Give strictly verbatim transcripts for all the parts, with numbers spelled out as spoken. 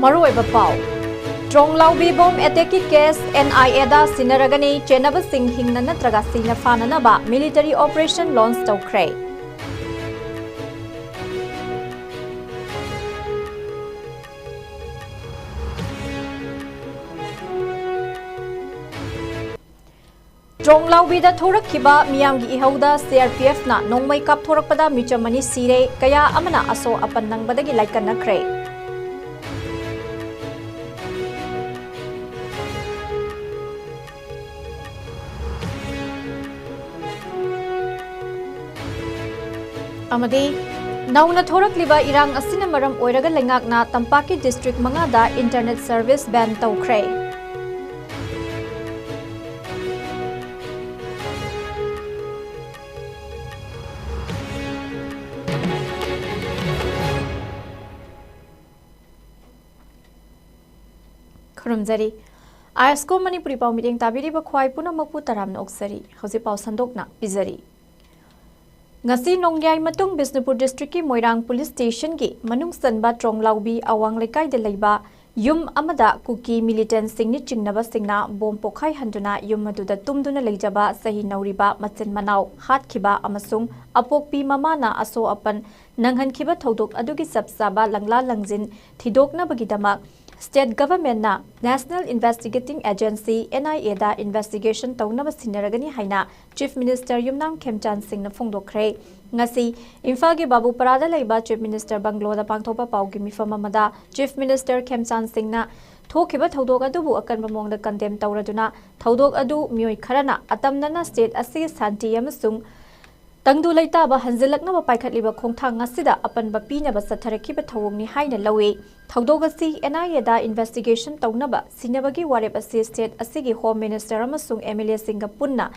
ꯃꯔꯨꯑꯣꯏꯕ ꯄꯥꯎ꯫ ꯇ꯭ꯔꯣꯡꯂꯥꯎꯕꯤ bomb ꯑꯦꯇꯦꯛꯀꯤ case and I ꯑꯦꯗ ꯁꯤꯟꯅꯔꯒꯅꯤ, ꯆꯦꯟꯅꯕꯁꯤꯡ ꯍꯤꯡꯅ ꯅꯠꯇ꯭ꯔꯒ ꯁꯤꯅ ꯐꯥꯅꯅꯕ ꯃꯤꯂꯤꯇꯔꯤ ꯑꯣꯄꯔꯦꯁꯟ ꯂꯣꯟꯆ ꯇꯧꯈ꯭ꯔꯦ꯫ ꯇ꯭ꯔꯣꯡꯂꯥꯎꯕꯤꯗ ꯊꯣꯔꯛꯈꯤꯕ ꯃꯤꯌꯥꯝꯒꯤ ꯏꯍꯧꯗ ꯁꯤ ꯑꯥꯔ ꯄꯤ ꯑꯦꯐꯅ ꯅꯣꯡꯃꯩ ꯀꯥꯞꯊꯣꯔꯛꯄꯗ ꯃꯤꯆꯝ ꯑꯅꯤ ꯁꯤꯔꯦ, ꯀꯌꯥ ꯑꯃꯅ ꯑꯁꯣꯛ ꯑꯄꯟ ꯅꯪꯕꯗꯒꯤ ꯂꯥꯏꯀꯠꯅꯈ꯭ꯔꯦ꯫ ꯑꯃꯗꯤ ꯅꯧꯅ ꯊꯣꯔꯛꯂꯤꯕ ꯏꯔꯥꯡ ꯑꯁꯤꯅ ꯃꯔꯝ ꯑꯣꯏꯔꯒ ꯂꯩꯉꯥꯛꯅ ꯇꯝꯄꯥꯛꯀꯤ ꯗꯤꯁꯇ꯭ꯔꯤꯛ ꯃꯉꯥꯗ ꯏꯟꯇꯔꯅꯦꯠ ꯁꯔꯚꯤꯁ ꯕꯦꯟ ꯇꯧꯈ꯭ꯔꯦ꯫ ꯈꯨꯔꯨꯝꯖꯔꯤ꯫ ꯑꯥꯏ ꯑꯦꯁ ꯀꯣ ꯃꯅꯤꯄꯨꯔꯤ ꯄꯥꯎ ꯃꯤꯠꯌꯦꯡ ꯇꯥꯕꯤꯔꯤꯕ ꯈ꯭ꯋꯥꯏ ꯄꯨꯝꯅꯃꯛꯄꯨ ꯇꯔꯥꯝꯅ ꯑꯣꯛꯆꯔꯤ꯫ ꯍꯧꯖꯤꯛ ꯄꯥꯎ ꯁꯟꯗꯣꯛꯅ ꯄꯤꯖꯔꯤ꯫ ꯉꯁꯤ ꯅꯣꯡꯌꯥꯏ ꯃꯇꯨꯡ ꯕꯤꯁꯅꯨꯄꯨꯔ ꯗꯤꯁꯇ꯭ꯔꯤꯛꯀꯤ ꯃꯣꯏꯔꯥꯡ ꯄꯨꯂꯤꯁ ꯁ꯭ꯇꯦꯁꯟꯒꯤ ꯃꯅꯨꯡ ꯆꯟꯕ ꯇ꯭ꯔꯣꯡꯂꯥꯎꯕꯤ ꯑꯋꯥꯡ ꯂꯩꯀꯥꯏꯗ ꯂꯩꯕ ꯌꯨꯝ ꯑꯃꯗ ꯀꯨꯀꯤ ꯃꯤꯂꯤꯇꯦꯟꯁꯤꯡꯅꯤ ꯆꯤꯡꯅꯕꯁꯤꯡꯅ ꯕꯣꯝ ꯄꯣꯈꯥꯏꯍꯟꯗꯨꯅ ꯌꯨꯝ ꯑꯗꯨꯗ ꯇꯨꯝꯗꯨꯅ ꯂꯩꯖꯕ ꯆꯍꯤ ꯅꯧꯔꯤꯕ ꯃꯆꯤꯟ ꯃꯅꯥꯎ ꯍꯥꯠꯈꯤꯕ ꯑꯃꯁꯨꯡ ꯑꯄꯣꯛꯄꯤ ꯃꯃꯥꯅ ꯑꯁꯣꯛ ꯑꯄꯟ ꯅꯪꯍꯟꯈꯤꯕ ꯊꯧꯗꯣꯛ ꯑꯗꯨꯒꯤ ꯆꯞ ꯆꯥꯕ ꯂꯪꯂꯥ ꯂꯪꯖꯤꯟ ꯊꯤꯗꯣꯛꯅꯕꯒꯤꯗꯃꯛ ꯁ꯭ꯇꯦꯠ ꯒꯚꯔꯟꯃꯦꯟꯠꯅ national investigating agency, N I ꯑꯦꯗ ꯏꯟꯚꯦꯁꯇꯤꯒꯦꯁꯟ ꯇꯧꯅꯕ ꯁꯤꯟꯅꯔꯒꯅꯤ ꯍꯥꯏꯅ ꯆꯤꯐ ꯃꯤꯅꯤꯁꯇꯔ ꯌꯨꯝꯅꯥꯝ ꯈꯦꯝꯆꯥꯟ ꯁꯤꯡꯅ ꯐꯣꯡꯗꯣꯛꯈ꯭ꯔꯦ꯫ ꯉꯁꯤ ꯏꯝꯐꯥꯜꯒꯤ ꯕꯥꯕꯨꯄꯔꯥꯗ ꯂꯩꯕ ꯆꯤꯐ ꯃꯤꯅꯤꯁꯇꯔ ꯕꯪꯒ꯭ꯂꯣꯗ ꯄꯥꯡꯊꯣꯛꯄ ꯄꯥꯎꯒꯤ ꯃꯤꯐꯝ ꯑꯃꯗ ꯆꯤꯐ ꯃꯤꯅꯤꯁꯇꯔ ꯈꯦꯝꯆꯥꯟ ꯁꯤꯡꯅ ꯊꯣꯛꯈꯤꯕ ꯊꯧꯗꯣꯛ ꯑꯗꯨꯕꯨ ꯑꯀꯟꯕ ꯃꯑꯣꯡꯗ ꯀꯟꯗꯦꯝ ꯇꯧꯔꯗꯨꯅ ꯊꯧꯗꯣꯛ ꯑꯗꯨ ꯃꯤꯑꯣꯏ ꯈꯔꯅ ꯑꯇꯝꯅꯅ ꯁ꯭ꯇꯦꯠ ꯑꯁꯤꯒꯤ ꯁꯥꯟꯇꯤ ꯑꯃꯁꯨꯡ ꯇꯪꯗꯨ ꯂꯩꯇꯥꯕ ꯍꯟꯖꯤꯜꯂꯛꯅꯕ ꯄꯥꯏꯈꯠꯂꯤꯕ ꯈꯣꯡꯊꯥꯡ ꯑꯁꯤꯗ ꯑꯄꯟꯕ ꯄꯤꯅꯕ ꯆꯠꯊꯔꯛꯈꯤꯕ ꯊꯧꯑꯣꯡꯅꯤ ꯍꯥꯏꯅ ꯂꯧꯏ꯫ ꯊꯧꯗꯣꯛ ꯑꯁꯤ ꯑꯦꯟ ꯑꯥꯏ ꯑꯦꯗ ꯏꯟꯚꯦꯁꯇꯤꯒꯦꯁꯟ ꯇꯧꯅꯕ ꯁꯤꯟꯅꯕꯒꯤ ꯋꯥꯔꯦꯞ ꯑꯁꯤ ꯁ꯭ꯇꯦꯠ ꯑꯁꯤꯒꯤ ꯍꯣꯝ ꯃꯤꯅꯤꯁꯇꯔ ꯑꯃꯁꯨꯡ ꯑꯦꯝ ꯑꯦꯜ ꯑꯦꯁꯤꯡꯒ ꯄꯨꯟꯅ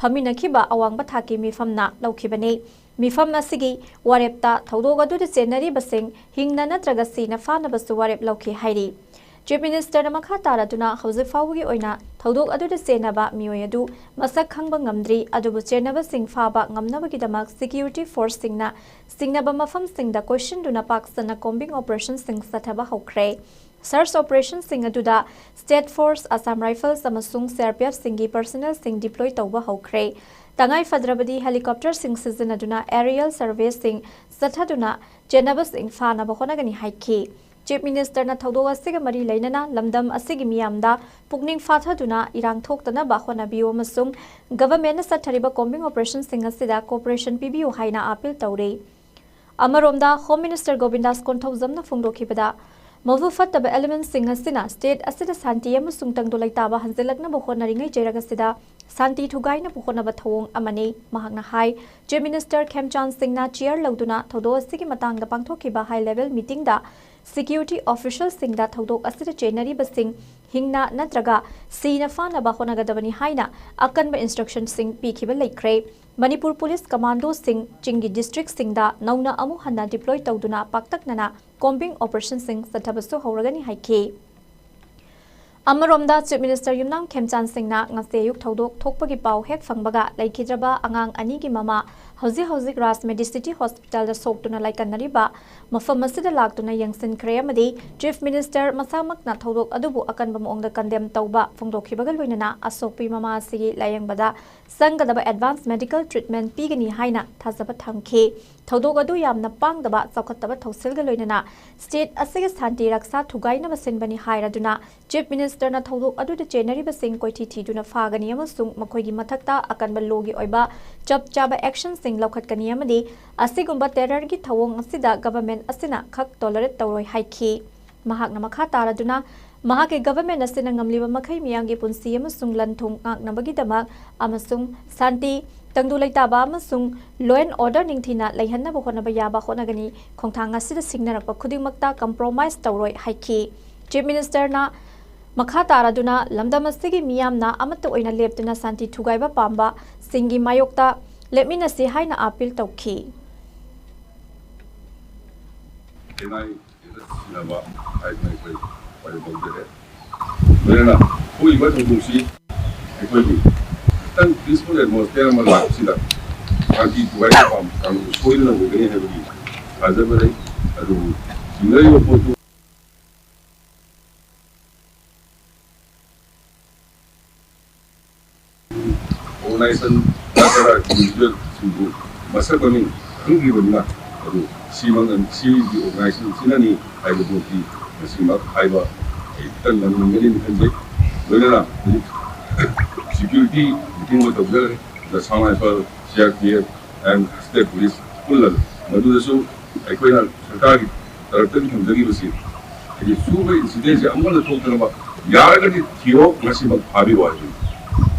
ꯐꯝꯃꯤꯟꯅꯈꯤꯕ ꯑꯋꯥꯡꯕ ꯊꯥꯛꯀꯤ ꯃꯤꯐꯝꯅ ꯂꯧꯈꯤꯕꯅꯤ꯫ ꯃꯤꯐꯝ ꯑꯁꯤꯒꯤ ꯋꯥꯔꯦꯞꯇ ꯊꯧꯗꯣꯛ ꯑꯗꯨꯗ ꯆꯦꯟꯅꯔꯤꯕꯁꯤꯡ ꯍꯤꯡꯅ ꯅꯠꯇ꯭ꯔꯒ ꯁꯤꯅ ꯐꯥꯅꯕꯁꯨ ꯋꯥꯔꯦꯞ ꯂꯧꯈꯤ ꯍꯥꯏꯔꯤ꯫ ꯆꯤꯐ ꯃꯤꯅꯤꯁꯇꯔꯅ ꯃꯈꯥ ꯇꯥꯔꯗꯨꯅ ꯍꯧꯖꯤꯛ ꯐꯥꯎꯕꯒꯤ ꯑꯣꯏꯅ ꯊꯧꯗꯣꯛ ꯑꯗꯨꯗ ꯆꯦꯟꯅꯕ ꯃꯤꯑꯣꯏ ꯑꯗꯨ ꯃꯁꯛ ꯈꯪꯕ ꯉꯝꯗ꯭ꯔꯤ, ꯑꯗꯨꯕꯨ ꯆꯦꯟꯅꯕꯁꯤꯡ ꯐꯥꯕ ꯉꯝꯅꯕꯒꯤꯗꯃꯛ ꯁꯦꯀ꯭ꯌꯨꯔꯤꯇꯤ ꯐꯣꯔꯁꯁꯤꯡꯅ ꯆꯤꯡꯅꯕ ꯃꯐꯝꯁꯤꯡꯗ ꯀꯣꯏꯁꯤꯟꯗꯨꯅ ꯄꯥꯛ ꯁꯟꯅ ꯀꯣꯝꯕꯤꯡ ꯑꯣꯄꯔꯦꯁꯟꯁꯤꯡ ꯆꯠꯊꯕ ꯍꯧꯈ꯭ꯔꯦ꯫ Search operationꯁꯤꯡ ꯑꯗꯨꯗ State Force, Assam Rifles ꯑꯃꯁꯨꯡ CRPFꯁꯤꯡꯒꯤ personnelꯁꯤꯡ deploy ꯇꯧꯕ ꯍꯧꯈ꯭ꯔꯦ꯫ ꯇꯉꯥꯏ ꯐꯗ꯭ꯔꯕꯗꯤ helicopterꯁꯤꯡ ꯁꯤꯖꯤꯟꯅꯗꯨꯅ aerial surveyꯁꯤꯡ ꯆꯠꯊꯗꯨꯅ ꯆꯦꯟꯅꯕꯁꯤꯡ ꯐꯥꯅꯕ ꯍꯣꯠꯅꯒꯅꯤ ꯍꯥꯏꯈꯤ꯫ Chief Ministerꯅ ꯊꯧꯗꯣꯛ ꯑꯁꯤꯒ ꯃꯔꯤ ꯂꯩꯅꯅ ꯂꯝꯗꯝ ꯑꯁꯤꯒꯤ ꯃꯤꯌꯥꯝꯗ ꯄꯨꯛꯅꯤꯡ ꯐꯥꯊꯗꯨꯅ ꯏꯔꯥꯡ ꯊꯣꯛꯇꯅꯕ ꯍꯣꯠꯅꯕꯤꯌꯨ ꯑꯃꯁꯨꯡ governmentꯅ ꯆꯠꯊꯔꯤꯕ combing operationꯁꯤꯡ ꯑꯁꯤꯗ cooperation ꯄꯤꯕꯤꯌꯨ ꯍꯥꯏꯅ appeal ꯇꯧꯔꯤ꯫ ꯑꯃꯔꯣꯝꯗ, Home Minister ꯒꯣꯕꯤꯟꯗꯥꯁ ꯀꯣꯟꯊꯧꯖꯝꯅ ꯐꯣꯡꯗꯣꯛꯈꯤꯕꯗ, ꯃꯕꯨ ꯐꯠꯇꯕ elementꯁꯤꯡ ꯑꯁꯤꯅ state ꯑꯁꯤꯗ ꯁꯥꯟꯇꯤ ꯑꯃꯁꯨꯡ ꯇꯪꯗꯨ ꯂꯩꯇꯥꯕ ꯍꯟꯖꯤꯜꯂꯛꯅꯕ ꯍꯣꯠꯅꯔꯤꯉꯩ ꯆꯩꯔꯛ ꯑꯁꯤꯗ ꯁꯥꯟꯇꯤ ꯊꯨꯒꯥꯏꯅꯕ ꯍꯣꯠꯅꯕ ꯊꯧꯑꯣꯡ ꯑꯃꯅꯤ꯫ ꯃꯍꯥꯛꯅ ꯍꯥꯏ, Chief Minister ꯈꯦꯝꯆꯥꯟ ꯁꯤꯡꯅ chair ꯂꯧꯗꯨꯅ ꯊꯧꯗꯣꯛ ꯑꯁꯤꯒꯤ ꯃꯇꯥꯡꯗ ꯄꯥꯡꯊꯣꯛꯈꯤꯕ high level meetingꯗ security officialꯁꯤꯡꯗ ꯊꯧꯗꯣꯛ ꯑꯁꯤꯗ ꯆꯦꯟꯅꯔꯤꯕꯁꯤꯡ ꯍꯤꯡꯅ ꯅꯠꯇ꯭ꯔꯒ ꯁꯤꯅ ꯐꯥꯅꯕ ꯍꯣꯠꯅꯒꯗꯕꯅꯤ ꯍꯥꯏꯅ ꯑꯀꯟꯕ instructionꯁꯤꯡ ꯄꯤꯈꯤꯕ ꯂꯩꯈ꯭ꯔꯦ꯫ ꯃꯅꯤꯄꯨꯔ police commandoꯁꯤꯡ ꯆꯤꯡꯒꯤ districtꯁꯤꯡꯗ ꯅꯧꯅ ꯑꯃꯨꯛ ꯍꯟꯅ deploy ꯇꯧꯗꯨꯅ ꯄꯥꯛꯇꯛꯅꯅ combing operationꯁꯤꯡ ꯆꯠꯊꯕꯁꯨ ꯍꯧꯔꯒꯅꯤ ꯍꯥꯏꯈꯤ꯫ ꯑꯃꯔꯣꯝꯗ, Chief Minister ꯌꯨꯝꯅꯥꯝ ꯈꯦꯝꯆꯥꯟ ꯁꯤꯡꯅ ꯉꯁꯤ ꯑꯌꯨꯛ ꯊꯧꯗꯣꯛ ꯊꯣꯛꯄꯒꯤ ꯄꯥꯎ ꯍꯦꯛ ꯐꯪꯕꯒ ꯂꯩꯈꯤꯗ꯭ꯔꯕ ꯑꯉꯥꯡ ꯑꯅꯤꯒꯤ ꯃꯃꯥ, ꯍꯧꯖꯤꯛ ꯍꯧꯖꯤꯛ ꯔꯥꯖ Medicity Hospitalꯗ ꯁꯣꯛꯇꯨꯅ ꯂꯥꯏꯀꯠꯅꯔꯤꯕ ꯃꯐꯝ ꯑꯁꯤꯗ ꯂꯥꯛꯇꯨꯅ ꯌꯦꯡꯁꯤꯟꯈ꯭ꯔꯦ ꯑꯃꯗꯤ Chief Minister ꯃꯁꯥꯃꯛꯅ ꯊꯧꯗꯣꯛ ꯑꯗꯨꯕꯨ ꯑꯀꯟꯕ ꯃꯑꯣꯡꯗ condemn ꯇꯧꯕ ꯐꯣꯡꯗꯣꯛꯈꯤꯕꯒ ꯂꯣꯏꯅꯅ ꯑꯁꯣꯛꯄꯤ ꯃꯃꯥ ꯑꯁꯤꯒꯤ ꯂꯥꯌꯦꯡꯕꯗ ꯆꯪꯒꯗꯕ advance medical treatment ꯄꯤꯒꯅꯤ ꯍꯥꯏꯅ ꯊꯥꯖꯕ ꯊꯝꯈꯤ꯫ ꯊꯧꯗꯣꯛ ꯑꯗꯨ ꯌꯥꯝꯅ ꯄꯥꯡꯗꯕ, ꯆꯥꯎꯈꯠꯇꯕ ꯊꯧꯁꯤꯜꯒ ꯂꯣꯏꯅꯅ state ꯑꯁꯤꯒꯤ ꯁꯥꯟꯇꯤ ꯔꯛꯁꯥ ꯊꯨꯒꯥꯏꯅꯕ ꯁꯤꯟꯕꯅꯤ ꯍꯥꯏꯔꯗꯨꯅ Chief Ministerꯅ ꯊꯧꯗꯣꯛ ꯑꯗꯨꯗ ꯆꯦꯟꯅꯔꯤꯕꯁꯤꯡ ꯀꯣꯏꯊꯤ ꯊꯤꯗꯨꯅ ꯐꯥꯒꯅꯤ ꯑꯃꯁꯨꯡ ꯃꯈꯣꯏꯒꯤ ꯃꯊꯛꯇ ꯑꯀꯟꯕ lawꯒꯤ ꯑꯣꯏꯕ ꯆꯞ ꯆꯥꯕ actionꯁꯤꯡ ꯂꯧꯈꯠꯀꯅꯤ ꯑꯃꯗꯤ ꯑꯁꯤꯒꯨꯝꯕ terrorꯒꯤ ꯊꯧꯑꯣꯡ ꯑꯁꯤꯗ government ꯑꯁꯤꯅ ꯈꯛ tolerate ꯇꯧꯔꯣꯏ ꯍꯥꯏꯈꯤ꯫ ꯃꯍꯥꯛꯅ ꯃꯈꯥ ꯇꯥꯔꯗꯨꯅ, ꯃꯍꯥꯛꯀꯤ government ꯑꯁꯤꯅ ꯉꯝꯂꯤꯕ ꯃꯈꯩ ꯃꯤꯌꯥꯝꯒꯤ ꯄꯨꯟꯁꯤ ꯑꯃꯁꯨꯡ ꯂꯟ ꯊꯨꯝ ꯉꯥꯛꯅꯕꯒꯤꯗꯃꯛ ꯑꯃꯁꯨꯡ ꯁꯥꯟꯇꯤ, ꯇꯪꯗꯨ ꯂꯩꯇꯥꯕ ꯑꯃꯁꯨꯡ law and order ꯅꯤꯡꯊꯤꯅ ꯂꯩꯍꯟꯅꯕ ꯍꯣꯠꯅꯕ ꯌꯥꯕ ꯍꯣꯠꯅꯒꯅꯤ꯫ ꯈꯣꯡꯊꯥꯡ ꯑꯁꯤꯗ ꯁꯤꯡꯅꯔꯛꯄ ꯈꯨꯗꯤꯡꯃꯛꯇ compromise ꯇꯧꯔꯣꯏ ꯍꯥꯏꯈꯤ꯫ Chief Ministerꯅ ꯃꯈꯥ ꯇꯥꯔꯗꯨꯅ ꯂꯝꯗꯝ ꯑꯁꯤꯒꯤ ꯃꯤꯌꯥꯝꯅ ꯑꯃꯠꯇ ꯑꯣꯏꯅ ꯂꯦꯞꯇꯨꯅ ꯁꯥꯟꯇꯤ ꯊꯨꯒꯥꯏꯕ ꯄꯥꯝꯕꯁꯤꯡꯒꯤ ꯃꯥꯌꯣꯛꯇ ꯂꯦꯞꯃꯤꯟꯅꯁꯤ ꯍꯥꯏꯅ appeal ꯇꯧꯈꯤ꯫ ꯈꯦꯟꯅꯕ ꯍꯥꯏꯗꯨꯅ ꯑꯩꯈꯣꯏ ꯋꯥꯔꯤ ꯂꯧꯖꯔꯦ꯫ ꯂꯣꯏꯅꯅ ꯊꯣꯛꯏꯕ ꯊꯧꯗꯣꯛꯁꯤ ꯑꯩꯈꯣꯏꯒꯤ ꯈꯤꯇꯪ peaceful atmosphere ꯑꯃ ꯂꯥꯛꯄꯁꯤꯗ ꯁꯥꯟꯇꯤ ꯊꯨꯒꯥꯏꯕ ꯄꯥꯝꯕ ꯀꯥꯡꯕꯨ ꯁꯣꯏꯗꯅ ꯑꯣꯏꯒꯅꯤ ꯍꯥꯏꯕꯒꯤ ꯊꯥꯖꯕ ꯂꯩ꯫ ꯑꯗꯨꯕꯨ ꯆꯤꯡꯅꯔꯤꯕ ꯄꯣꯠꯇꯨ ꯑꯣꯔꯒꯅꯥꯏꯖꯦꯁꯟ ꯅꯠꯇ꯭ꯔꯒ ꯏꯟꯗꯤꯕꯤꯖꯨꯋꯦꯜꯁꯤꯡꯕꯨ ꯃꯁꯛ ꯃꯃꯤꯡ ꯈꯪꯗ꯭ꯔꯤꯕꯅꯤꯅ, ꯑꯗꯨ ꯁꯤꯃꯛ, ꯁꯤꯒꯤ ꯑꯣꯔꯒꯅꯥꯏꯖꯦꯁꯟ ꯑꯁꯤꯅꯅꯤ ꯍꯥꯏꯕꯗꯨꯃꯛꯇꯤ ꯉꯁꯤꯃꯛ ꯍꯥꯏꯕ ꯑꯩ ꯈꯤꯇꯪ ꯉꯝꯒꯅꯤꯅ ꯈꯟꯖꯩ꯫ ꯂꯣꯏꯅꯅ ꯍꯧꯖꯤꯛ ꯁꯦꯀ꯭ꯌꯨꯔꯤꯇꯤ ꯃꯤꯇꯤꯡ ꯑꯃ ꯇꯧꯖꯈ꯭ꯔꯦ, ꯗ ꯁꯉꯥꯏ Imphal C R P F and state police ꯄꯨꯜꯂꯒ, ꯃꯗꯨꯗꯁꯨ ꯑꯩꯈꯣꯏꯅ ꯁꯔꯀꯥꯔꯒꯤ ꯇꯔꯞꯇꯒꯤ ꯊꯝꯖꯈꯤꯕꯁꯤ, ꯍꯥꯏꯗꯤ ꯁꯤꯒꯨꯝꯕ ꯏꯟꯁꯤꯗꯦꯟꯁꯦ ꯑꯃꯨꯛ ꯍꯟꯅ ꯊꯣꯛꯇꯅꯕ ꯌꯥꯔꯒꯗꯤ ꯊꯤꯔꯣ, ꯉꯁꯤꯃꯛ ꯐꯥꯕꯤꯔꯣ ꯍꯥꯏꯕꯅꯤ꯫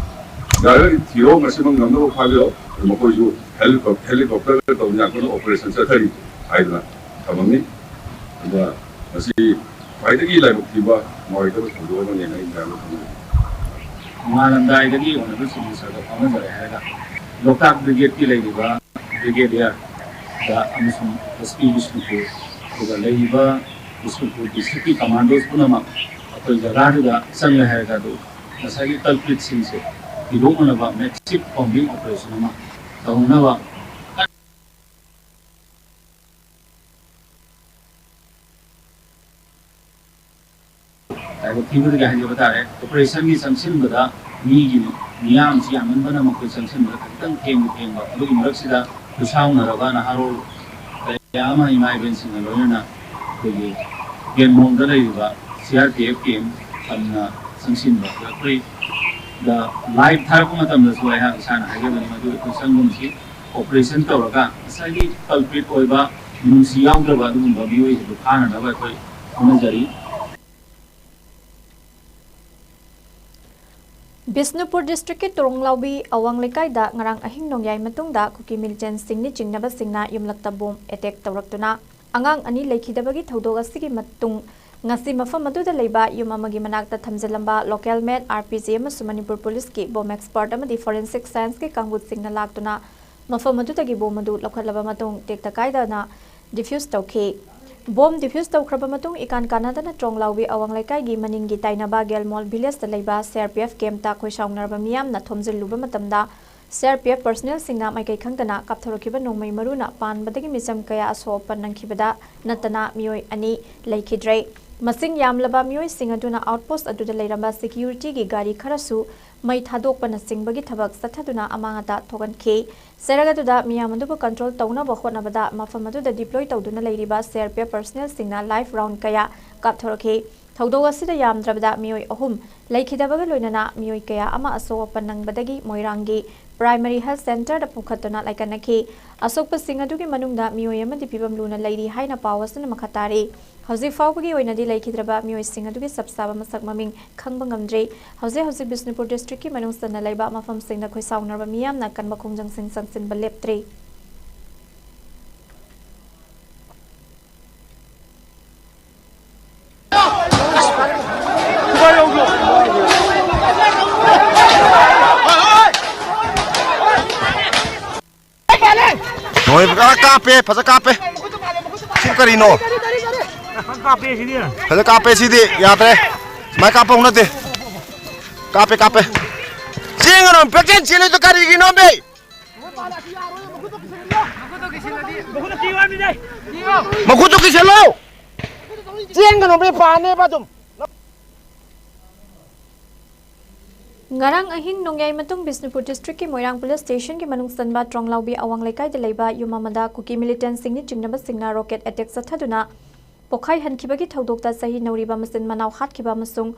ꯌꯥꯔꯒꯗꯤ ꯊꯤꯔꯣ, ꯉꯁꯤꯃꯛ ꯉꯝꯅꯕ ꯐꯥꯕꯤꯔꯣ꯫ ꯑꯗꯨ ꯃꯈꯣꯏꯁꯨ ꯍꯦꯂꯤꯀꯣꯞ-, ꯍꯦꯂꯤꯀꯣꯞꯇꯔ ꯇꯧꯗꯅ ꯑꯩꯈꯣꯏꯅ ꯑꯣꯄꯔꯦꯁꯟ ꯆꯠꯊꯔꯤ ꯍꯥꯏꯗꯅ ꯊꯝꯃꯝꯃꯤ꯫ ꯑꯗꯨꯅ ꯃꯁꯤ ꯈ꯭ꯋꯥꯏꯗꯒꯤ ꯂꯥꯏꯕꯛ ꯊꯤꯕ ꯅꯨꯡꯉꯥꯏꯇꯕ ꯊꯧꯗꯣꯛ ꯑꯃꯅꯦꯅ ꯑꯩ ꯃꯌꯥꯝꯗ ꯊꯝꯖꯒꯦ꯫ ꯅꯣꯡꯉꯥꯜꯂꯝꯗꯥꯏꯗꯒꯤ ꯑꯣꯅꯔꯦꯕꯜ ꯆꯤꯐ ꯃꯤꯅꯤꯁꯇꯔꯒ ꯐꯥꯎꯅꯖꯔꯦ ꯍꯥꯏꯔꯒ ꯂꯣꯛꯇꯥꯛ ꯕ꯭ꯔꯤꯒꯦꯗꯀꯤ ꯂꯩꯔꯤꯕ ꯕ꯭ꯔꯤꯒꯦꯗꯤꯌꯔꯗ ꯑꯃꯁꯨꯡ ꯑꯦꯁ ꯄꯤ ꯕꯤꯁꯅꯨꯄꯨꯔ, ꯑꯗꯨꯒ ꯂꯩꯔꯤꯕ ꯕꯤꯁꯅꯨꯄꯨꯔ ꯗꯤꯁꯇ꯭ꯔꯤꯛꯀꯤ ꯀꯃꯥꯟꯗꯣꯁ ꯄꯨꯝꯅꯃꯛ ꯑꯩꯈꯣꯏ ꯖꯒꯥꯗꯨꯗ ꯆꯪꯂꯦ ꯍꯥꯏꯔꯒ, ꯑꯗꯨ ꯉꯁꯥꯏꯒꯤ ꯀꯜꯄ꯭ꯔꯤꯠꯁꯤꯡꯁꯦ ꯊꯤꯗꯣꯛꯅꯅꯕ ꯃꯦꯁꯤꯚ ꯀꯣꯝꯕꯤꯡ ꯑꯣꯄꯔꯦꯁꯟ ꯑꯃ ꯇꯧꯅꯕ ꯂꯥꯏꯕꯛ ꯊꯤꯕꯗꯒꯤ ꯍꯥꯏꯖꯕ ꯇꯥꯔꯦ, ꯑꯣꯄꯔꯦꯁꯟꯒꯤ ꯆꯪꯁꯤꯟꯕꯗ ꯃꯤꯒꯤ ꯃꯤꯌꯥꯝꯁꯤ ꯌꯥꯝꯃꯟꯕꯅ ꯃꯈꯣꯏ ꯆꯪꯁꯤꯟꯕꯗ ꯈꯤꯇꯪ ꯊꯦꯡꯗꯤ ꯊꯦꯡꯕ꯫ ꯑꯗꯨꯒꯤ ꯃꯔꯛꯁꯤꯗ ꯈꯨꯠꯁꯥꯎꯅꯔꯕ ꯅꯍꯥꯔꯣꯜ ꯀꯌꯥ ꯑꯃ ꯏꯃꯥ ꯏꯕꯦꯟꯁꯤꯡꯒ ꯂꯣꯏꯅꯅ ꯑꯩꯈꯣꯏꯒꯤ ꯒꯦꯟꯃꯣꯡꯗ ꯂꯩꯔꯤꯕ ꯁꯤ ꯑꯥꯔ ꯄꯤ ꯑꯦꯐ ꯀꯦꯝ ꯇꯝꯅ ꯆꯪꯁꯤꯟꯕ꯫ ꯑꯗ ꯑꯩꯈꯣꯏꯗ ꯂꯥꯏꯚ ꯊꯥꯔꯛꯄ ꯃꯇꯝꯗꯁꯨ ꯑꯩꯍꯥꯛ ꯏꯁꯥꯅ ꯍꯥꯏꯖꯕꯅꯤ, ꯃꯗꯨ ꯑꯩꯈꯣꯏ ꯆꯪꯒꯨꯝꯁꯤ, ꯑꯣꯄꯔꯦꯁꯟ ꯇꯧꯔꯒ ꯉꯁꯥꯏꯒꯤ ꯀꯜꯄ꯭ꯔꯤꯠ ꯑꯣꯏꯕ, ꯃꯤꯅꯨꯡꯁꯤ ꯌꯥꯎꯗ꯭ꯔꯕ ꯑꯗꯨꯒꯨꯝꯕ ꯃꯤꯑꯣꯏꯁꯤꯡꯗꯨ ꯐꯥꯅꯅꯕ ꯑꯩꯈꯣꯏ ꯍꯣꯠꯅꯖꯔꯤ꯫ ꯕꯤꯁꯅꯨꯄꯨꯔ ꯗꯤꯁꯇ꯭ꯔꯤꯛꯀꯤ ꯇꯣꯔꯣꯡꯂꯥꯎꯕꯤ ꯑꯋꯥꯡ ꯂꯩꯀꯥꯏꯗ ꯉꯔꯥꯡ ꯑꯍꯤꯡ ꯅꯣꯡꯌꯥꯏ ꯃꯇꯨꯡꯗ ꯀꯨꯀꯤ ꯃꯤꯂꯤꯇꯦꯟꯁꯤꯡꯅꯤ ꯆꯤꯡꯅꯕꯁꯤꯡꯅ ꯌꯨꯝꯂꯛꯇ ꯕꯣꯝ ꯑꯦꯇꯦꯛ ꯇꯧꯔꯛꯇꯨꯅ ꯑꯉꯥꯡ ꯑꯅꯤ ꯂꯩꯈꯤꯗꯕꯒꯤ ꯊꯧꯗꯣꯛ ꯑꯁꯤꯒꯤ ꯃꯇꯨꯡ ꯉꯁꯤ ꯃꯐꯝ ꯑꯗꯨꯗ ꯂꯩꯕ ꯌꯨꯝ ꯑꯃꯒꯤ ꯃꯅꯥꯛꯇ ꯊꯝꯖꯤꯜꯂꯝꯕ ꯂꯣꯀꯦꯜ ꯃꯦꯠ, ꯑꯥꯔ ꯄꯤ ꯖꯤ ꯑꯃꯁꯨꯡ ꯃꯅꯤꯄꯨꯔ ꯄꯨꯂꯤꯁꯀꯤ ꯕꯣꯝ ꯑꯦꯛꯁꯄꯔꯠ ꯑꯃꯗꯤ ꯐꯣꯔꯦꯟꯁꯤꯛ ꯁꯥꯏꯟꯁꯀꯤ ꯀꯥꯡꯕꯨꯁꯤꯡꯅ ꯂꯥꯛꯇꯨꯅ ꯃꯐꯝ ꯑꯗꯨꯗꯒꯤ ꯕꯣꯝ ꯑꯗꯨ ꯂꯧꯈꯠꯂꯕ ꯃꯇꯨꯡ ꯇꯦꯛꯇ ꯀꯥꯏꯗꯅ ꯗꯤꯐ꯭ꯌꯨꯁ ꯇꯧꯈꯤ꯫ ꯕꯣꯝ ꯗꯤꯐ꯭ꯌꯨꯁ ꯇꯧꯈ꯭ꯔꯕ ꯃꯇꯨꯡ ꯏꯀꯥꯟ ꯀꯥꯟꯅꯗꯅ ꯇ꯭ꯔꯣꯡꯂꯥꯎꯕꯤ ꯑꯋꯥꯡ ꯂꯩꯀꯥꯏꯒꯤ ꯃꯅꯤꯡꯒꯤ ꯇꯥꯏꯅꯕ ꯒꯦꯜꯃꯣꯜ ꯚꯤꯂꯦꯖꯇ ꯂꯩꯕ ꯁꯤ ꯑꯥꯔ ꯄꯤ ꯑꯦꯐ ꯀꯦꯝꯞꯇ ꯈꯣꯏꯁꯥꯎꯅꯔꯕ ꯃꯤꯌꯥꯝꯅ ꯊꯣꯝꯖꯤꯜꯂꯨꯕ ꯃꯇꯝꯗ, ꯁꯤ ꯑꯥꯔ ꯄꯤ ꯑꯦꯐ ꯄꯔꯁꯅꯦꯜꯁꯤꯡꯅ ꯃꯥꯏꯀꯩ ꯈꯪꯗꯅ ꯀꯥꯞꯊꯣꯔꯛꯈꯤꯕ ꯅꯣꯡꯃꯩ ꯃꯔꯨꯅ ꯄꯥꯟꯕꯗꯒꯤ ꯃꯤꯆꯝ ꯀꯌꯥ ꯑꯁꯣꯛ ꯑꯄꯟ ꯅꯪꯈꯤꯕꯗ ꯅꯠꯇꯅ ꯃꯤꯑꯣꯏ ꯑꯅꯤ ꯂꯩꯈꯤꯗ꯭ꯔꯦ꯫ ꯃꯁꯤꯡ ꯌꯥꯝꯂꯕ ꯃꯤꯑꯣꯏꯁꯤꯡ ꯑꯗꯨꯅ ꯑꯥꯎꯠꯄꯣꯁꯠ ꯑꯗꯨꯗ ꯂꯩꯔꯝꯕ ꯁꯦꯀ꯭ꯌꯨꯔꯤꯇꯤꯒꯤ ꯒꯥꯔꯤ ꯈꯔꯁꯨ ꯃꯩ ꯊꯥꯗꯣꯛꯄꯅꯆꯤꯡꯕꯒꯤ ꯊꯕꯛ ꯆꯠꯊꯗꯨꯅ ꯑꯃꯥꯡ ꯑꯇꯥ ꯊꯣꯛꯍꯟꯈꯤ꯫ ꯆꯩꯔꯛ ꯑꯗꯨꯗ ꯃꯤꯌꯥꯝ ꯑꯗꯨꯕꯨ control ꯇꯧꯅꯕ ꯍꯣꯠꯅꯕꯗ ꯃꯐꯝ ꯑꯗꯨꯗ deploy ꯇꯧꯗꯨꯅ ꯂꯩꯔꯤꯕ C R P F personnelꯁꯤꯡꯅ live round ꯀꯌꯥ ꯀꯥꯞꯊꯣꯔꯛꯈꯤ꯫ ꯊꯧꯗꯣꯛ ꯑꯁꯤꯗ ꯌꯥꯝꯗ꯭ꯔꯕꯗ ꯃꯤꯑꯣꯏ ꯑꯍꯨꯝ ꯂꯩꯈꯤꯗꯕꯒ ꯂꯣꯏꯅꯅ ꯃꯤꯑꯣꯏ ꯀꯌꯥ ꯑꯃ ꯑꯁꯣꯛ ꯑꯄꯟ ꯅꯪꯕꯗꯒꯤ ꯃꯣꯏꯔꯥꯡꯒꯤ Primary Health Centreꯗ ꯄꯨꯈꯠꯇꯨꯅ ꯂꯥꯏꯀꯠꯅꯈꯤ꯫ ꯑꯁꯣꯛꯄꯁꯤꯡ ꯑꯗꯨꯒꯤ ꯃꯅꯨꯡꯗ ꯃꯤꯑꯣꯏ ꯑꯃꯗꯤ ꯐꯤꯕꯝ ꯂꯨꯅ ꯂꯩꯔꯤ ꯍꯥꯏꯅ ꯄꯥꯎ ꯑꯁꯤꯅ ꯃꯈꯥ ꯇꯥꯔꯤ꯫ ꯍꯧꯖꯤꯛ ꯐꯥꯎꯕꯒꯤ ꯑꯣꯏꯅꯗꯤ ꯂꯩꯈꯤꯗ꯭ꯔꯕ ꯃꯤꯑꯣꯏꯁꯤꯡ ꯑꯗꯨꯒꯤ ꯆꯞ ꯆꯥꯕ ꯃꯁꯛ ꯃꯃꯤꯡ ꯈꯪꯕ ꯉꯝꯗ꯭ꯔꯤ꯫ ꯍꯧꯖꯤꯛ ꯍꯧꯖꯤꯛ ꯕꯤꯁꯅꯨꯄꯨꯔ districtꯀꯤ ꯃꯅꯨꯡ ꯆꯟꯅ ꯂꯩꯕ ꯃꯐꯝꯁꯤꯡꯗ ꯈꯣꯏꯁꯥꯎꯅꯔꯕ ꯃꯤꯌꯥꯝꯅ ꯑꯀꯟꯕ ꯈꯣꯡꯖꯪꯁꯤꯡ ꯆꯪꯁꯤꯟꯕ ꯂꯦꯞꯇ꯭ꯔꯤ꯫ ꯍꯣꯏ, ꯐꯖꯅ ꯀꯥꯞꯄꯦ, ꯐꯖꯅ ꯀꯥꯞꯄꯦ꯫ ꯁꯤ ꯀꯔꯤꯅꯣ? ꯐꯖꯅ ꯀꯥꯞꯄꯦ ꯁꯤꯗꯤ, ꯌꯥꯗ꯭ꯔꯦ꯫ ꯁꯨꯃꯥꯏꯅ ꯀꯥꯞꯄ ꯍꯧꯅꯗꯦ꯫ ꯀꯥꯞꯄꯦ, ꯀꯥꯞꯄꯦ꯫ ꯆꯦꯟꯒꯅꯨ, ꯄꯦꯀꯦꯟ ꯆꯦꯜꯂꯤꯗꯣ ꯀꯔꯤꯒꯤꯅꯣ, ꯕꯦ? ꯃꯈꯨꯠꯇꯣ ꯀꯤꯁꯜꯂꯣ꯫ ꯆꯦꯟꯒꯅꯨ, ꯕꯦ, ꯄꯥꯅꯦꯕ ꯑꯗꯨꯝ꯫ ꯉꯔꯥꯡ ꯑꯍꯤꯡ ꯅꯣꯡꯌꯥꯏ ꯃꯇꯨꯡ ꯕꯤꯁꯅꯨꯄꯨꯔ districtꯀꯤ ꯃꯣꯏꯔꯥꯡ police stationꯒꯤ ꯃꯅꯨꯡ ꯆꯟꯕ ꯇ꯭ꯔꯣꯡꯂꯥꯎꯕꯤ ꯑꯋꯥꯡ ꯂꯩꯀꯥꯏꯗ ꯂꯩꯕ ꯌꯨꯝ ꯑꯃꯗ ꯀꯨꯀꯤ militantꯁꯤꯡꯅ ꯆꯤꯡꯅꯕꯁꯤꯡꯅ rocket attack ꯆꯠꯊꯗꯨꯅ ꯄꯣꯈꯥꯏꯍꯟꯈꯤꯕꯒꯤ ꯊꯧꯗꯣꯛꯇ ꯆꯍꯤ ꯅꯧꯔꯤꯕ ꯃꯆꯤꯟ ꯃꯅꯥꯎ ꯍꯥꯠꯈꯤꯕ ꯑꯃꯁꯨꯡ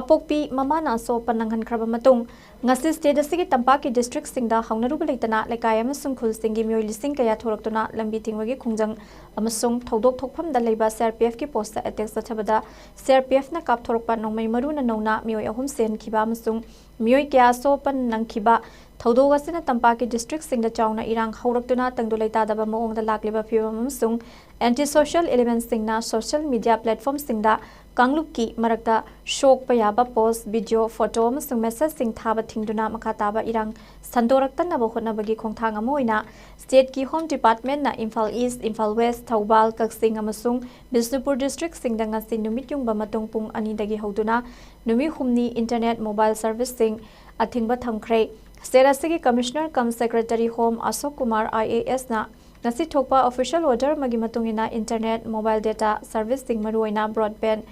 ꯑꯄꯣꯛꯄꯤ ꯃꯃꯥꯅ ꯑꯁꯣꯛ ꯑꯄꯟ ꯅꯪꯍꯟꯈ꯭ꯔꯕ ꯃꯇꯨꯡ, ꯉꯁꯤ state ꯑꯁꯤꯒꯤ ꯇꯝꯄꯥꯛꯀꯤ districtꯁꯤꯡꯗ ꯍꯧꯅꯔꯨꯕ ꯂꯩꯇꯅ ꯂꯩꯀꯥꯏ ꯑꯃꯁꯨꯡ ꯈꯨꯜꯁꯤꯡꯒꯤ ꯃꯤꯑꯣꯏ ꯂꯤꯁꯤꯡ ꯀꯌꯥ ꯊꯣꯔꯛꯇꯨꯅ ꯂꯝꯕꯤ ꯊꯤꯡꯕꯒꯤ ꯈꯣꯡꯖꯪ ꯑꯃꯁꯨꯡ ꯊꯧꯗꯣꯛ ꯊꯣꯛꯐꯝꯗ ꯂꯩꯕ C R P Fꯀꯤ postꯇ attack ꯆꯠꯊꯕꯗ C R P Fꯅ ꯀꯥꯞꯊꯣꯔꯛꯄ ꯅꯣꯡꯃꯩ ꯃꯔꯨꯅ ꯅꯧꯅ ꯃꯤꯑꯣꯏ ꯑꯍꯨꯝ ꯁꯤꯍꯟꯈꯤꯕ ꯑꯃꯁꯨꯡ ꯃꯤꯑꯣꯏ ꯀꯌꯥ ꯑꯁꯣꯛ ꯑꯄꯟ ꯅꯪꯈꯤꯕ ꯊꯧꯗꯣꯛ ꯑꯁꯤꯅ ꯇꯝꯄꯥꯛꯀꯤ districtꯁꯤꯡꯗ ꯆꯥꯎꯅ ꯏꯔꯥꯡ ꯍꯧꯔꯛꯇꯨꯅ ꯇꯪꯗꯨ ꯂꯩꯇꯥꯗꯕ ꯃꯑꯣꯡꯗ ꯂꯥꯛꯂꯤꯕ ꯐꯤꯕꯝ ꯑꯃꯁꯨꯡ anti social elementꯁꯤꯡꯅ social media platformꯁꯤꯡꯗ ꯀꯥꯡꯂꯨꯞꯀꯤ ꯃꯔꯛꯇ ꯁꯣꯛꯄ ꯌꯥꯕ post, video, photo ꯑꯃꯁꯨꯡ messageꯁꯤꯡ ꯊꯥꯕ ꯊꯤꯡꯗꯨꯅ ꯃꯈꯥ ꯇꯥꯕ ꯏꯔꯥꯡ ꯁꯟꯗꯣꯔꯛꯇꯅꯕ ꯍꯣꯠꯅꯕꯒꯤ ꯈꯣꯡꯊꯥꯡ ꯑꯃ ꯑꯣꯏꯅ stateꯀꯤ Home Departmentꯅ Imphal East, Imphal West, Thoubal, ꯀꯛꯆꯤꯡ ꯑꯃꯁꯨꯡ ꯕꯤꯁꯅꯨꯄꯨꯔ districtꯁꯤꯡꯗ ꯉꯁꯤ ꯅꯨꯃꯤꯠ ꯌꯨꯡꯕ ꯃꯇꯨꯡ ꯄꯨꯡ ꯑꯅꯤꯗꯒꯤ ꯍꯧꯗꯨꯅ ꯅꯨꯃꯤꯠ ꯍꯨꯝꯅꯤ internet, mobile serviceꯁꯤꯡ ꯑꯊꯤꯡꯕ ꯊꯝꯈ꯭ꯔꯦ꯫ State ꯑꯁꯤꯒꯤ Commissioner cum Secretary Home ꯑꯁꯣꯛ ꯀꯨꯃꯥꯔ IASꯅ ꯉꯁꯤ ꯊꯣꯛꯄ official order ꯑꯃꯒꯤ ꯃꯇꯨꯡ ꯏꯟꯅ internet, mobile data serviceꯁꯤꯡ, ꯃꯔꯨꯑꯣꯏꯅ broadband,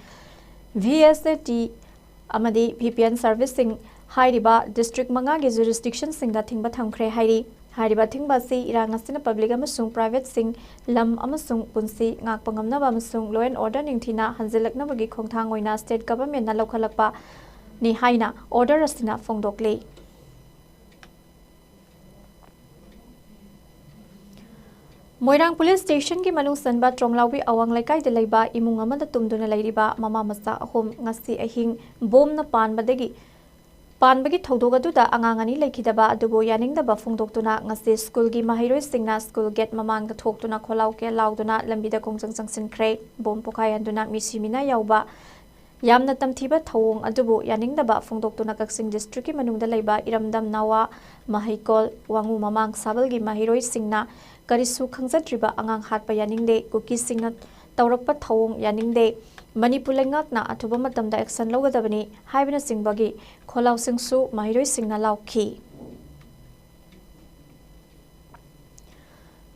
V S A T ꯑꯃꯗꯤ V P N serviceꯁꯤꯡ ꯍꯥꯏꯔꯤꯕ district ꯃꯉꯥꯒꯤ jurisdictionꯁꯤꯡꯗ ꯊꯤꯡꯕ ꯊꯝꯈ꯭ꯔꯦ ꯍꯥꯏꯔꯤ꯫ ꯍꯥꯏꯔꯤꯕ ꯑꯊꯤꯡꯕ ꯑꯁꯤ ꯏꯔꯥꯡ ꯑꯁꯤꯅ public ꯑꯃꯁꯨꯡ privateꯁꯤꯡ, ꯂꯝ ꯑꯃꯁꯨꯡ ꯄꯨꯟꯁꯤ ꯉꯥꯛꯄ ꯉꯝꯅꯕ ꯑꯃꯁꯨꯡ law and order ꯅꯤꯡꯊꯤꯅ ꯍꯟꯖꯤꯜꯂꯛꯅꯕꯒꯤ ꯈꯣꯡꯊꯥꯡ ꯑꯣꯏꯅ state governmentꯅ ꯂꯧꯈꯠꯂꯛꯄꯅꯤ ꯍꯥꯏꯅ order ꯑꯁꯤꯅ ꯐꯣꯡꯗꯣꯛꯂꯤ꯫ ꯃꯣꯏꯔꯥꯡ police stationꯒꯤ ꯃꯅꯨꯡ ꯆꯟꯕ ꯇ꯭ꯔꯣꯡꯂꯥꯎꯕꯤ ꯑꯋꯥꯡ ꯂꯩꯀꯥꯏꯗ ꯂꯩꯕ ꯏꯃꯨꯡ ꯑꯃꯗ ꯇꯨꯝꯗꯨꯅ ꯂꯩꯔꯤꯕ ꯃꯃꯥ ꯃꯆꯥ ꯑꯍꯨꯝ ꯉꯁꯤ ꯑꯍꯤꯡ ꯕꯣꯝꯅ ꯄꯥꯟꯕꯗꯒꯤ, ꯄꯥꯟꯕꯒꯤ ꯊꯧꯗꯣꯛ ꯑꯗꯨꯗ ꯑꯉꯥꯡ ꯑꯅꯤ ꯂꯩꯈꯤꯗꯕ ꯑꯗꯨꯕꯨ ꯌꯥꯅꯤꯡꯗꯕ ꯐꯣꯡꯗꯣꯛꯇꯨꯅ ꯉꯁꯤ ꯁ꯭ꯀꯨꯜꯒꯤ ꯃꯍꯩꯔꯣꯏꯁꯤꯡꯅ ꯁ꯭ꯀꯨꯜ gate ꯃꯃꯥꯡꯗ ꯊꯣꯛꯇꯨꯅ ꯈꯣꯜꯂꯥꯎ ꯀꯌꯥ ꯂꯥꯎꯗꯨꯅ ꯂꯝꯕꯤꯗ ꯈꯣꯡꯖꯪ ꯆꯪꯁꯤꯟꯈ꯭ꯔꯦ꯫ ꯕꯣꯝ ꯄꯣꯈꯥꯏꯍꯟꯗꯨꯅ ꯃꯤꯁꯤ ꯃꯤꯅꯥ ꯌꯥꯎꯕ ꯌꯥꯝꯅ ꯇꯝꯊꯤꯕ ꯊꯧꯑꯣꯡ ꯑꯗꯨꯕꯨ ꯌꯥꯅꯤꯡꯗꯕ ꯐꯣꯡꯗꯣꯛꯇꯨꯅ ꯀꯛꯆꯤꯡ districtꯀꯤ ꯃꯅꯨꯡꯗ ꯂꯩꯕ ꯏꯔꯝꯗꯝ ꯅꯥꯋꯥ, ꯃꯍꯩꯀꯣꯜ, ꯋꯥꯉꯨ ꯃꯃꯥꯡ ꯁꯥꯕꯜꯒꯤ ꯃꯍꯩꯔꯣꯏꯁꯤꯡꯅ ꯀꯔꯤꯁꯨ ꯈꯪꯖꯗ꯭ꯔꯤꯕ ꯑꯉꯥꯡ ꯍꯥꯠꯄ ꯌꯥꯅꯤꯡꯗꯦ, ꯀꯨꯀꯤꯁꯤꯡꯅ ꯇꯧꯔꯛꯄ ꯊꯧꯑꯣꯡ ꯌꯥꯅꯤꯡꯗꯦ, ꯃꯅꯤꯄꯨꯔ ꯂꯩꯉꯥꯛꯅ ꯑꯊꯨꯕ ꯃꯇꯝꯗ action ꯂꯧꯒꯗꯕꯅꯤ ꯍꯥꯏꯕꯅꯆꯤꯡꯕꯒꯤ ꯈꯣꯜꯂꯥꯎꯁꯤꯡꯁꯨ ꯃꯍꯩꯔꯣꯏꯁꯤꯡꯅ ꯂꯥꯎꯈꯤ꯫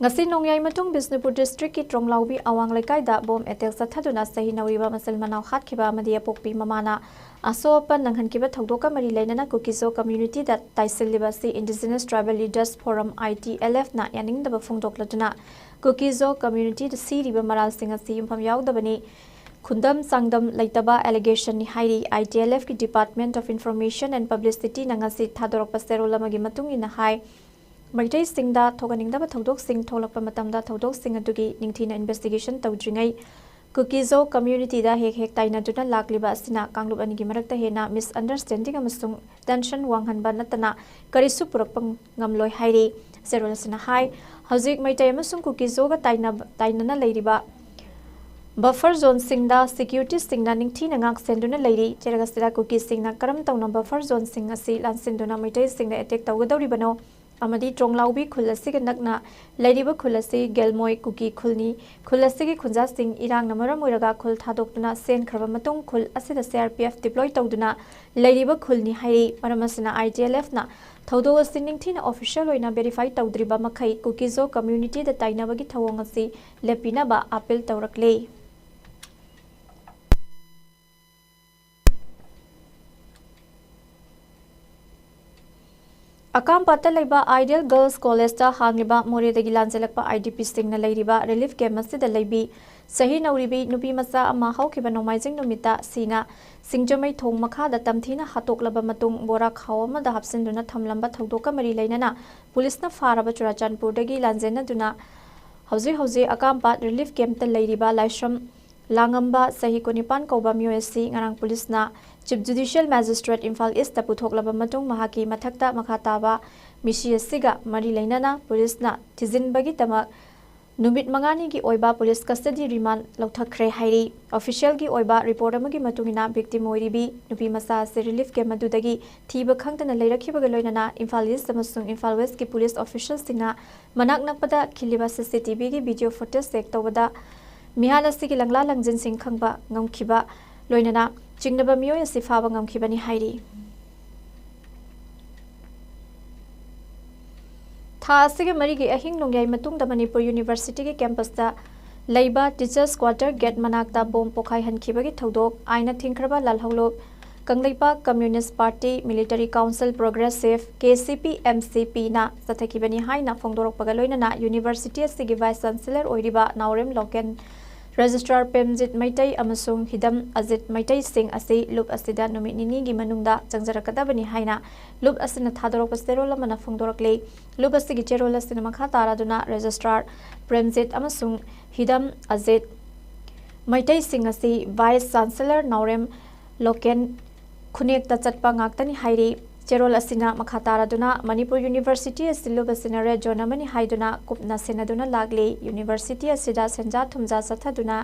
ꯉꯁꯤ ꯅꯣꯡꯌꯥꯏ ꯃꯇꯨꯡ ꯕꯤꯁꯅꯨꯄꯨꯔ districtꯀꯤ ꯇ꯭ꯔꯣꯡꯂꯥꯎꯕꯤ ꯑꯋꯥꯡ ꯂꯩꯀꯥꯏꯗ ꯕꯣꯝ attack ꯆꯠꯊꯗꯨꯅ ꯆꯍꯤ ꯅꯧꯔꯤꯕ ꯃꯆꯤꯟ ꯃꯅꯥꯎ ꯍꯥꯠꯈꯤꯕ ꯑꯃꯗꯤ ꯑꯄꯣꯛꯄꯤ ꯃꯃꯥꯅ ꯑꯁꯣꯛ ꯑꯄꯟ ꯅꯪꯍꯟꯈꯤꯕ ꯊꯧꯗꯣꯛꯀ ꯃꯔꯤ ꯂꯩꯅꯅ ꯀꯨꯀꯤꯖꯣ communityꯗ ꯇꯥꯏꯁꯤꯜꯂꯤꯕ ꯑꯁꯤ Indigenous Tribal Leaders Forum, ITLFꯅ ꯌꯥꯅꯤꯡꯗꯕ ꯐꯣꯡꯗꯣꯛꯂꯗꯨꯅ ꯀꯨꯀꯤꯖꯣ communityꯗ ꯁꯤꯔꯤꯕ ꯃꯔꯥꯜꯁꯤꯡ ꯑꯁꯤ ꯌꯨꯝꯐꯝ ꯌꯥꯎꯗꯕꯅꯤ, ꯈꯨꯗꯝ ꯆꯥꯡꯗꯝ ꯂꯩꯇꯕ allegationꯅꯤ ꯍꯥꯏꯔꯤ꯫ ITLFꯀꯤ Department of Information and Publicityꯅ ꯉꯁꯤ ꯊꯥꯗꯣꯔꯛꯄ ꯆꯦꯔꯣꯜ ꯑꯃꯒꯤ ꯃꯇꯨꯡ ꯏꯟꯅ ꯍꯥꯏ, ꯃꯩꯇꯩꯁꯤꯡꯗ ꯊꯣꯛꯍꯟꯅꯤꯡꯗꯕ ꯊꯧꯗꯣꯛꯁꯤꯡ ꯊꯣꯛꯂꯛꯄ ꯃꯇꯝꯗ ꯊꯧꯗꯣꯛꯁꯤꯡ ꯑꯗꯨꯒꯤ ꯅꯤꯡꯊꯤꯅ investigation ꯇꯧꯗ꯭ꯔꯤꯉꯩ ꯀꯨꯀꯤꯖꯣ communityꯗ ꯍꯦꯛ ꯍꯦꯛ ꯇꯥꯏꯅꯗꯨꯅ ꯂꯥꯛꯂꯤꯕ ꯑꯁꯤꯅ ꯀꯥꯡꯂꯨꯞ ꯑꯅꯤꯒꯤ ꯃꯔꯛꯇ ꯍꯦꯟꯅ misunderstanding ꯑꯃꯁꯨꯡ tension ꯋꯥꯡꯍꯟꯕ ꯅꯠꯇꯅ ꯀꯔꯤꯁꯨ ꯄꯨꯔꯛꯄ ꯉꯝꯂꯣꯏ ꯍꯥꯏꯔꯤ꯫ ꯆꯦꯔꯣꯜ ꯑꯁꯤꯅ ꯍꯥꯏ, ꯍꯧꯖꯤꯛ ꯃꯩꯇꯩ ꯑꯃꯁꯨꯡ ꯀꯨꯀꯤꯖꯣꯒ ꯇꯥꯏꯅꯕ-, ꯇꯥꯏꯅꯅ ꯂꯩꯔꯤꯕ buffer zoneꯁꯤꯡꯗ securityꯁꯤꯡꯅ ꯅꯤꯡꯊꯤꯅ ꯉꯥꯛ ꯁꯦꯟꯗꯨꯅ ꯂꯩꯔꯤ꯫ ꯆꯦꯔꯣꯜ ꯑꯁꯤꯗ ꯀꯨꯀꯤꯁꯤꯡꯅ ꯀꯔꯝ ꯇꯧꯅ buffer zoneꯁꯤꯡ ꯑꯁꯤ ꯂꯥꯟꯁꯤꯟꯗꯨꯅ ꯃꯩꯇꯩꯁꯤꯡꯗ attack ꯇꯧꯒꯗꯧꯔꯤꯕꯅꯣ ꯑꯃꯗꯤ ꯇ꯭ꯔꯣꯡꯂꯥꯎꯕꯤ ꯈꯨꯜ ꯑꯁꯤꯒ ꯅꯛꯅ ꯂꯩꯔꯤꯕ ꯈꯨꯜ ꯑꯁꯤ ꯒꯦꯜꯃꯣꯏ ꯀꯨꯀꯤ ꯈꯨꯜꯅꯤ꯫ ꯈꯨꯜ ꯑꯁꯤꯒꯤ ꯈꯨꯟꯖꯥꯁꯤꯡ ꯏꯔꯥꯡꯅ ꯃꯔꯝ ꯑꯣꯏꯔꯒ ꯈꯨꯜ ꯊꯥꯗꯣꯛꯇꯨꯅ ꯆꯦꯟꯈ꯭ꯔꯕ ꯃꯇꯨꯡ ꯈꯨꯜ ꯑꯁꯤꯗ CRPF deploy ꯇꯧꯗꯨꯅ ꯂꯩꯔꯤꯕ ꯈꯨꯜꯅꯤ ꯍꯥꯏꯔꯤ꯫ ꯃꯔꯝ ꯑꯁꯤꯅ ITLFꯅ ꯊꯧꯗꯣꯛ ꯑꯁꯤ ꯅꯤꯡꯊꯤꯅ official ꯑꯣꯏꯅ verify ꯇꯧꯗ꯭ꯔꯤꯕ ꯃꯈꯩ ꯀꯨꯀꯤꯖꯣ communityꯗ ꯇꯥꯏꯅꯕꯒꯤ ꯊꯧꯑꯣꯡ ꯑꯁꯤ ꯂꯦꯞꯄꯤꯅꯕ appeal ꯇꯧꯔꯛꯂꯤ꯫ ꯑꯀꯥꯝꯄꯥꯠꯇ ꯂꯩꯕ Ideal Girls Collegeꯇ ꯍꯥꯡꯂꯤꯕ ꯃꯣꯔꯦꯗꯒꯤ ꯂꯥꯟꯖꯦꯜꯂꯛꯄ IDPꯁꯤꯡꯅ ꯂꯩꯔꯤꯕ relief camp ꯑꯁꯤꯗ ꯂꯩꯕꯤ ꯆꯍꯤ ꯅꯧꯔꯤꯕꯤ ꯅꯨꯄꯤ ꯃꯆꯥ ꯑꯃ ꯍꯧꯈꯤꯕ ꯅꯣꯡꯃꯥꯏꯖꯤꯡ ꯅꯨꯃꯤꯠꯇ ꯁꯤꯅ ꯁꯤꯡꯖꯃꯩ ꯊꯣꯡ ꯃꯈꯥꯗ ꯇꯝꯊꯤꯅ ꯍꯥꯠꯇꯣꯛꯂꯕ ꯃꯇꯨꯡ ꯕꯣꯔꯥ ꯈꯥꯎ ꯑꯃꯗ ꯍꯥꯞꯆꯤꯟꯗꯨꯅ ꯊꯝꯂꯝꯕ ꯊꯧꯗꯣꯛꯀ ꯃꯔꯤ ꯂꯩꯅꯅ ꯄꯨꯂꯤꯁꯅ ꯐꯥꯔꯕ ꯆꯨꯔꯥꯆꯥꯟꯄꯨꯔꯗꯒꯤ ꯂꯥꯟꯖꯦꯟꯅꯗꯨꯅ ꯍꯧꯖꯤꯛ ꯍꯧꯖꯤꯛ ꯑꯀꯥꯝꯄꯥꯠ relief campꯇ ꯂꯩꯔꯤꯕ ꯂꯥꯏꯁ꯭ꯔꯝ ꯂꯥꯡꯉꯝꯕ ꯆꯍꯤ ꯀꯨꯟꯅꯤꯄꯥꯟ ꯀꯧꯕ ꯃꯤꯑꯣꯏ ꯑꯁꯤ ꯉꯔꯥꯡ ꯄꯨꯂꯤꯁꯅ Chief Judicial Magistrate ꯏꯝꯐꯥꯜ Eastꯇ ꯄꯨꯊꯣꯛꯂꯕ ꯃꯇꯨꯡ ꯃꯍꯥꯛꯀꯤ ꯃꯊꯛꯇ ꯃꯈꯥ ꯇꯥꯕ ꯃꯤꯁꯤ ꯑꯁꯤꯒ ꯃꯔꯤ ꯂꯩꯅꯅ ꯄꯨꯂꯤꯁꯅ ꯊꯤꯖꯤꯟꯕꯒꯤꯗꯃꯛ ꯅꯨꯃꯤꯠ ꯃꯉꯥꯅꯤꯒꯤ ꯑꯣꯏꯕ ꯄꯨꯂꯤꯁ custody remand ꯂꯧꯊꯈ꯭ꯔꯦ ꯍꯥꯏꯔꯤ꯫ Officialꯒꯤ ꯑꯣꯏꯕ report ꯑꯃꯒꯤ ꯃꯇꯨꯡ ꯏꯟꯅ victim ꯑꯣꯏꯔꯤꯕꯤ ꯅꯨꯄꯤ ꯃꯆꯥ ꯑꯁꯤ relief camp ꯑꯗꯨꯗꯒꯤ ꯊꯤꯕ ꯈꯪꯗꯅ ꯂꯩꯔꯛꯈꯤꯕꯒ ꯂꯣꯏꯅꯅ ꯏꯝꯐꯥꯜ East ꯑꯃꯁꯨꯡ ꯏꯝꯐꯥꯜ Westꯀꯤ ꯄꯨꯂꯤꯁ officialꯁꯤꯡꯅ ꯃꯅꯥꯛ ꯅꯛꯄꯗ ꯈꯤꯜꯂꯤꯕ CCTVꯒꯤ video footage check ꯇꯧꯕꯗ ꯃꯤꯍꯥꯠ ꯑꯁꯤꯒꯤ ꯂꯪꯂꯥ ꯂꯪꯖꯤꯟꯁꯤꯡ ꯈꯪꯕ ꯉꯝꯈꯤꯕ ꯂꯣꯏꯅꯅ ꯆꯤꯡꯅꯕ ꯃꯤꯑꯣꯏ ꯑꯁꯤ ꯐꯥꯕ ꯉꯝꯈꯤꯕꯅꯤ ꯍꯥꯏꯔꯤ꯫ ꯊꯥ ꯑꯁꯤꯒꯤ ꯃꯔꯤꯒꯤ ꯑꯍꯤꯡ ꯅꯣꯡꯌꯥꯏ ꯃꯇꯨꯡꯗ ꯃꯅꯤꯄꯨꯔ Universityꯒꯤ campusꯇ ꯂꯩꯕ Teachers Quarter gate ꯃꯅꯥꯛꯇ bomb ꯄꯣꯈꯥꯏꯍꯟꯈꯤꯕꯒꯤ ꯊꯧꯗꯣꯛ ꯑꯥꯏꯟꯅ ꯊꯤꯡꯈ꯭ꯔꯕ ꯂꯥꯜꯍꯧꯂꯨꯞ Kangleipak Communist Party, Military Council Progressive, KCP, MCPꯅ ꯆꯠꯊꯈꯤꯕꯅꯤ ꯍꯥꯏꯅ ꯐꯣꯡꯗꯣꯔꯛꯄꯒ ꯂꯣꯏꯅꯅ university ꯑꯁꯤꯒꯤ Vice Chancellor ꯑꯣꯏꯔꯤꯕ ꯅꯥꯎꯔꯦꯝ ꯂꯣꯀꯦꯟ, Registrar ꯄ꯭ꯔꯦꯝꯖꯤꯠ ꯃꯩꯇꯩ ꯑꯃꯁꯨꯡ ꯍꯤꯗꯝ ꯑꯖꯤꯠ ꯃꯩꯇꯩꯁꯤꯡ ꯑꯁꯤ ꯂꯨꯞ ꯑꯁꯤꯗ ꯅꯨꯃꯤꯠ ꯅꯤꯅꯤꯒꯤ ꯃꯅꯨꯡꯗ ꯆꯪꯖꯔꯛꯀꯗꯕꯅꯤ ꯍꯥꯏꯅ ꯂꯨꯞ ꯑꯁꯤꯅ ꯊꯥꯗꯣꯔꯛꯄ ꯆꯦꯔꯣꯜ ꯑꯃꯅ ꯐꯣꯡꯗꯣꯔꯛꯂꯤ꯫ ꯂꯨꯞ ꯑꯁꯤꯒꯤ ꯆꯦꯔꯣꯜ ꯑꯁꯤꯅ ꯃꯈꯥ ꯇꯥꯔꯗꯨꯅ Registrar ꯄ꯭ꯔꯦꯝꯖꯤꯠ ꯑꯃꯁꯨꯡ ꯍꯤꯗꯝ ꯑꯖꯤꯠ ꯃꯩꯇꯩꯁꯤꯡ ꯑꯁꯤ Vice Chancellor ꯅꯥꯎꯔꯦꯝ ꯂꯣꯀꯦꯟ ꯈꯨꯅꯦꯛꯇ ꯆꯠꯄ ꯉꯥꯛꯇꯅꯤ ꯍꯥꯏꯔꯤ꯫ ꯆꯦꯔꯣꯜ ꯑꯁꯤꯅ ꯃꯈꯥ ꯇꯥꯔꯗꯨꯅ ꯃꯅꯤꯄꯨꯔ University ꯑꯁꯤ ꯂꯨꯞ ꯑꯁꯤꯅ red zone ꯑꯃꯅꯤ ꯍꯥꯏꯗꯨꯅ ꯀꯨꯞꯅ ꯁꯦꯟꯅꯗꯨꯅ ꯂꯥꯛꯂꯤ꯫ University ꯑꯁꯤꯗ ꯁꯦꯟꯖꯥ ꯊꯨꯝꯖꯥ ꯆꯠꯊꯗꯨꯅ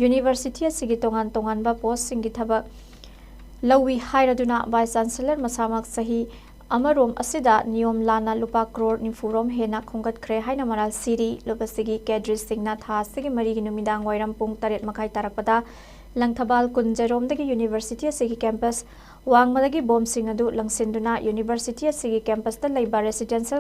university ꯑꯁꯤꯒꯤ ꯇꯣꯉꯥꯟ ꯇꯣꯉꯥꯟꯕ postꯁꯤꯡꯒꯤ ꯊꯕꯛ ꯂꯧꯏ ꯍꯥꯏꯔꯗꯨꯅ Vice Chancellor ꯃꯁꯥꯃꯛ ꯆꯍꯤ ꯑꯃꯔꯣꯝ ꯑꯁꯤꯗ ꯅꯤꯌꯣꯝ ꯂꯥꯟꯅ ꯂꯨꯄꯥ ꯀ꯭ꯔꯣꯔ ꯅꯤꯐꯨꯔꯣꯝ ꯍꯦꯟꯅ ꯈꯣꯝꯒꯠꯈ꯭ꯔꯦ ꯍꯥꯏꯅ ꯃꯔꯥꯜ ꯁꯤꯔꯤ꯫ ꯂꯨꯞ ꯑꯁꯤꯒꯤ cadreꯁꯤꯡꯅ ꯊꯥ ꯑꯁꯤꯒꯤ ꯃꯔꯤꯒꯤ ꯅꯨꯃꯤꯗꯥꯡ ꯋꯥꯏꯔꯝ ꯄꯨꯡ ꯇꯔꯦꯠ ꯃꯈꯥꯏ ꯇꯥꯔꯛꯄꯗ ꯂꯪꯊꯕꯥꯜ ꯀꯨꯟꯖꯔꯣꯝꯗꯒꯤ university ꯑꯁꯤꯒꯤ campus ꯋꯥꯡꯃꯗꯒꯤ bombꯁꯤꯡ ꯑꯗꯨ ꯂꯪꯁꯤꯟꯗꯨꯅ university ꯑꯁꯤꯒꯤ campusꯇ ꯂꯩꯕ residential